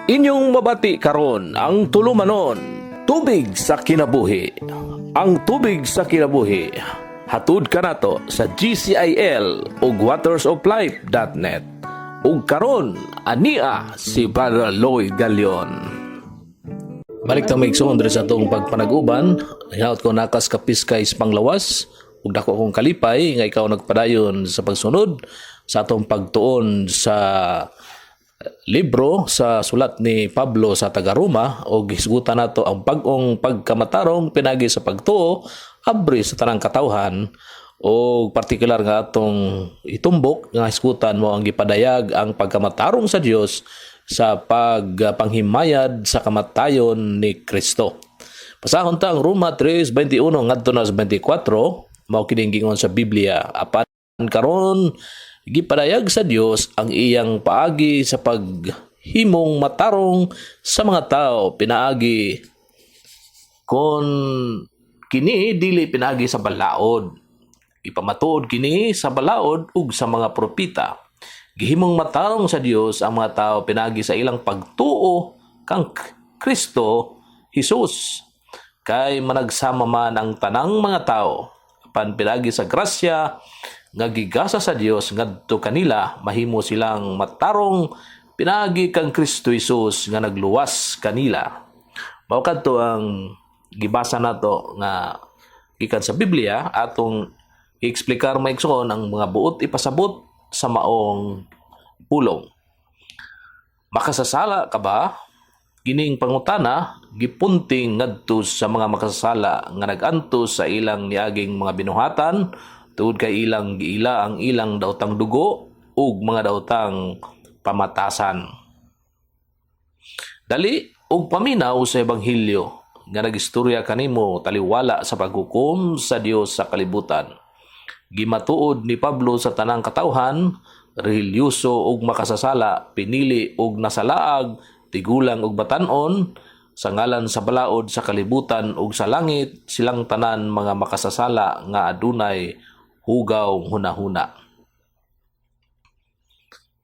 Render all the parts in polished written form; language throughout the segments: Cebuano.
Inyong mabati karon ang tulumanon, Tubig sa Kinabuhi. Ang Tubig sa Kinabuhi, hatud kanato sa GCIL ug watersoflife.net. Ug karon ania si Brother Lloyd Galion. Balik ta, mga igsoon, diri sa atong pagpanag-uban. Hinaut ko nakas kapiskay sa panglawas ug dako akong kalipay nga ikaw nagpadayon sa pagsunod sa atong pagtuon sa libro sa sulat ni Pablo sa taga-Roma og hisgutan nato ang bag-ong pagkamatarong pinagi sa pagtuo, abri sa tanang katawhan, o partikular nga atong itumbok nga hisgutan mo ang gipadayag ang pagkamatarong sa Dios sa pagpanghimayad sa kamatayon ni Kristo. Pasahon ta ang Roma 3:21 ngadto na sa 24. Mao kining gingon sa Biblia: "Apan karon gipadayag sa Dios ang iyang paagi sa paghimong matarong sa mga tao pinaagi kon kini dili pinaagi sa balaod. Ipamatuod kini sa balaod ug sa mga propeta. Gihimong matarong sa Dios ang mga tao pinaagi sa ilang pagtuo kang Kristo Jesus. Kay managsama man ang tanang mga tao, apan pinaagi sa grasya nga gigasa sa Dios ngadto kanila, mahimo silang matarong pinaagi kang Kristo Jesus nga nagluwas kanila." Mao kadto ang gibasa nato nga gikan sa Biblia. Atong i-eksplikar, mga igsoon, ang mga buot ipasabot sa maong pulong. Makasasala ka ba? Kining pangutana gipunting ngadto sa mga makasasala nga nag-antos sa ilang niaging mga binuhatan tungod kay ilang giila ang ilang daotang dugo ug mga daotang pamatasan. Dali ug paminaw sa ebanghelyo nga nagistorya kanimo taliwala sa paghukom sa Dios sa kalibutan. Gimatuod ni Pablo sa tanang katawhan, relihiyoso ug makasasala, pinili ug nasalaag, tigulang ug batan-on, sa ngalan sa balaod sa kalibutan ug sa langit, silang tanan mga makasasala nga adunay hugaw hunahuna.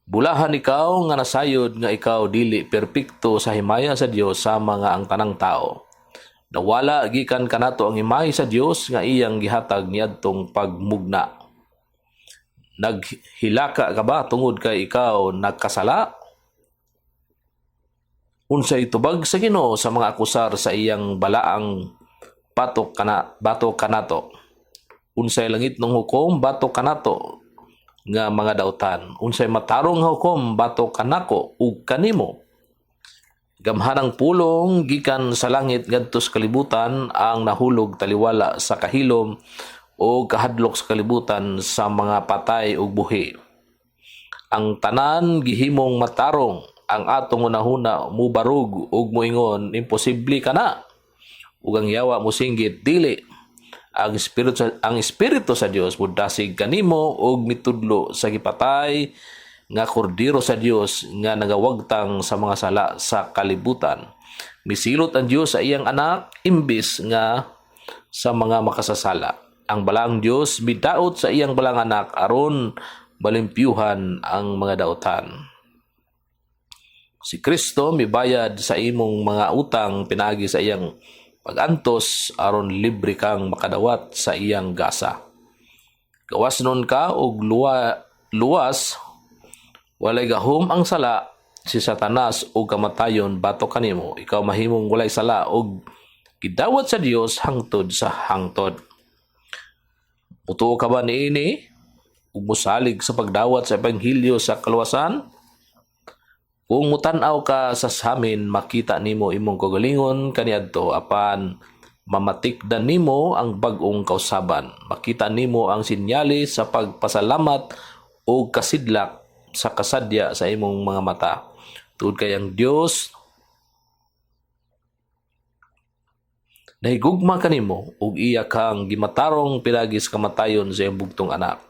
Bulahan ikaw nga nasayod nga ikaw dili perpekto sa himaya sa Dios sama nga ang tanang tao. Nawala gikan kanato ang himay sa Dios nga iyang gihatag niadtong pagmugna. Naghilaka ka ba tungod kay ikaw nagkasala? Unsay tubag sa Ginoo sa mga akusar sa iyang balaang batok kana batok kanato? Unsay langitnong hukom batok kanato nga mga dautan? Unsay matarong nga hukom batok kanako ug kanimo? Gamhanang pulong gikan sa langit ngadto sa kalibutan ang nahulog taliwala sa kahilom o kahadlok sa kalibutan sa mga patay ug buhi. Ang tanan gihimong matarong. Ang atong hunahuna mubarog ug moingon, "Imposible kana." Ug ang yawa mosinggit, "Dili." Ang espiritu sa Dios mudasig kanimo ug mitudlo sa gipatay nga kordero sa Dios nga nagawagtang sa mga sala sa kalibutan. Misilot ang Dios sa iyang anak imbis nga sa mga makasasala. Ang balaang Dios midaot sa iyang balaang anak aron malimpyuhan ang mga dautan. Si Kristo mibayad sa imong mga utang pinaagi sa iyang pagantos aron libre kang makadawat sa iyang gasa. Gawas nun ka og luwas, walay gahom ang sala, si Satanas ug kamatayon batok kanimo. Ikaw mahimong walay sala ug gidawat sa Dios hangtod sa hangtod. Mutuo ka ba niini ug mosalig sa pagdawat sa ebanghelyo sa kaluwasan? Kung mutan-aw ka sa samin, makita nimo imong kaugalingon kaniadto, apan mamatikdan nimo ang bag-ong kausaban. Makita nimo ang sinyalis sa pagpasalamat o kasidlak sa kasadya sa imong mga mata. Tungod kay ang Dios nahigugma kanimo ug iya kang gimatarong pinaagi sa kamatayon sa iyang bugtong anak.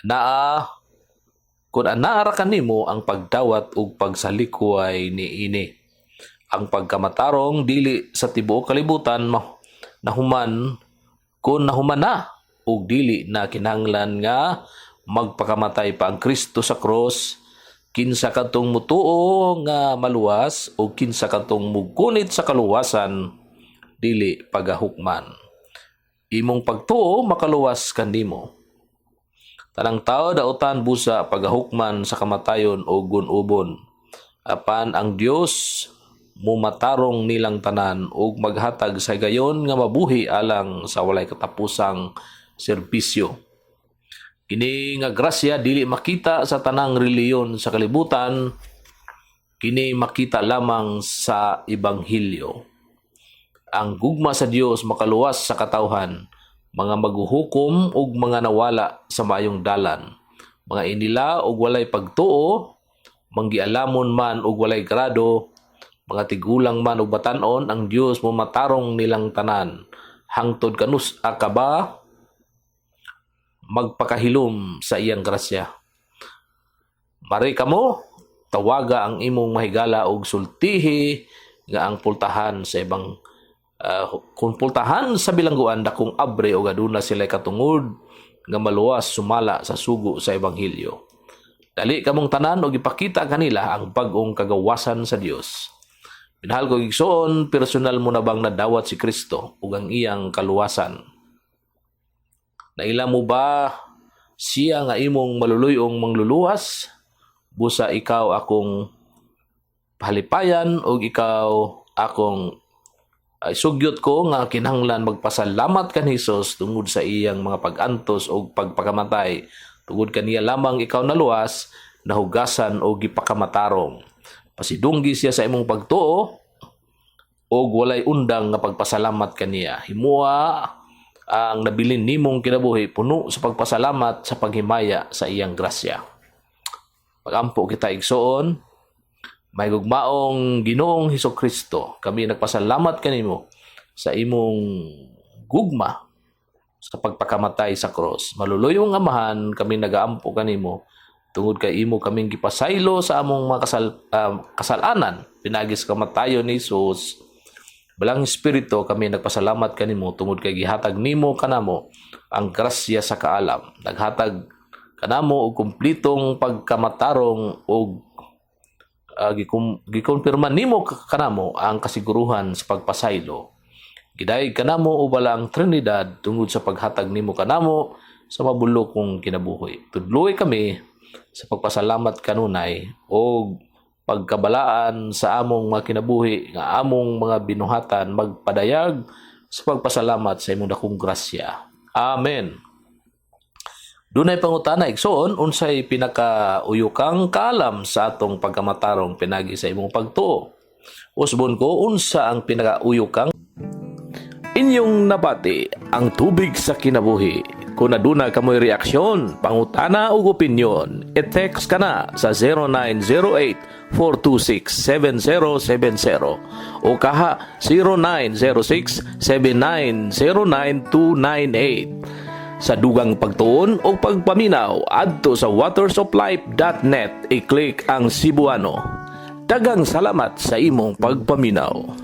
Naa kun anaa ra kanimo ang pagdawat ug pagsalikway niini. Ang pagkamatarong dili sa tibuok kalibutan nahuman kun nahuman na ug dili na kinahanglan nga magpakamatay pa ang Kristo sa cross. Kinsa kadtong mutuo nga maluwas o kinsa kadtong mugunit sa kaluwasan, dili pagahukman. Imong pagtuo makaluwas kanimo. Tanang tao dautan busa pagahukman sa kamatayon o gun-ubon. Apan ang Dios mumatarong nilang tanan ug maghatag sa gayon nga mabuhi alang sa walay katapusang serbisyo. Kini nga grasya dili makita sa tanang relihiyon sa kalibutan, kini makita lamang sa ebanghelyo. Ang gugma sa Dios makaluwas sa katawhan, mga maghuhukom ug mga nawala sa maayong dalan, mga inila ug walay pagtuo, manggialamon man ug walay grado, mga tigulang man ug batan-on, ang Dios momatarong nilang tanan. Hangtod kanus-a ka ba magpakahilom sa iyang grasya? Mari kamo, tawaga ang imong mahigala og sultihi nga ang pultahan sa ibang kung pultahan sa bilangguan dakong abre og aduna sila katungod nga maluwas sumala sa sugo sa ebanghelyo. Dali kamong tanan og ipakita kanila ang bag-ong kagawasan sa Dios. Minahal ko igsoon, personal mo na bang nadawat si Kristo ug ang iyang kaluwasan? Naila mo ba siya nga imong maluluyong mangluluwas? Busa ikaw akong halipayan ug ikaw akong ay sugyot ko nga kinahanglan magpasalamat kan Hesus tungod sa iyang mga pag-antos ug pagpakamatay. Tungod kaniya lamang ikaw naluwas, nahugasan o gipakamatarong. Pasidunggi siya sa imong pagtuo og walay undang nga pagpasalamat kaniya. Himua ang nabilin nimong kinabuhi puno sa pagpasalamat sa paghimaya sa iyang grasya. Pagampo kita, igsoon. May gugmaong Ginoong Hesus Kristo, kami nagpasalamat kanimo sa imong gugma sa pagpakamatay sa cross. Maluluyong Amahan, kami nagaampo kanimo tungod kay imo kaming gipasaylo sa among mga kasalanan pinaagi sa kamatayon ni Jesus. Balaang Espiritu, kami nagpasalamat kanimo tungod kay gihatag nimo kanamo ang grasya sa kaalam. Naghatag kanamo og kumplitong pagkamatarong og gikumpirma nimo kanamo ang kasiguruhan sa pagpasaylo. Gidayeg kanamo o Balaang Trinidad tungod sa paghatag nimo kanamo sa mabulokong kinabuhi. Tudloi kami sa pagpasalamat kanunay og pagkabalaan sa among mga kinabuhi nga among mga binuhatan magpadayag sa pagpasalamat sa imong dakong grasya. Amen. Dunay pangutana, igsoon: unsay pinakauyukang kaalam sa atong pagkamatarong pinagi sa imong pagtuo? Usbon ko, unsa ang pinakauyukang? Inyong nabati ang tubig sa kinabuhi. Kung aduna kamoy reaksyon, pangutana ug opinyon, i-text ka na sa 0908 426 7070 o kaha 0906 7909 298. Sa dugang pagtuon o pagpaminaw, adto sa watersoflife.net, i-click ang Cebuano. Daghang salamat sa imong pagpaminaw.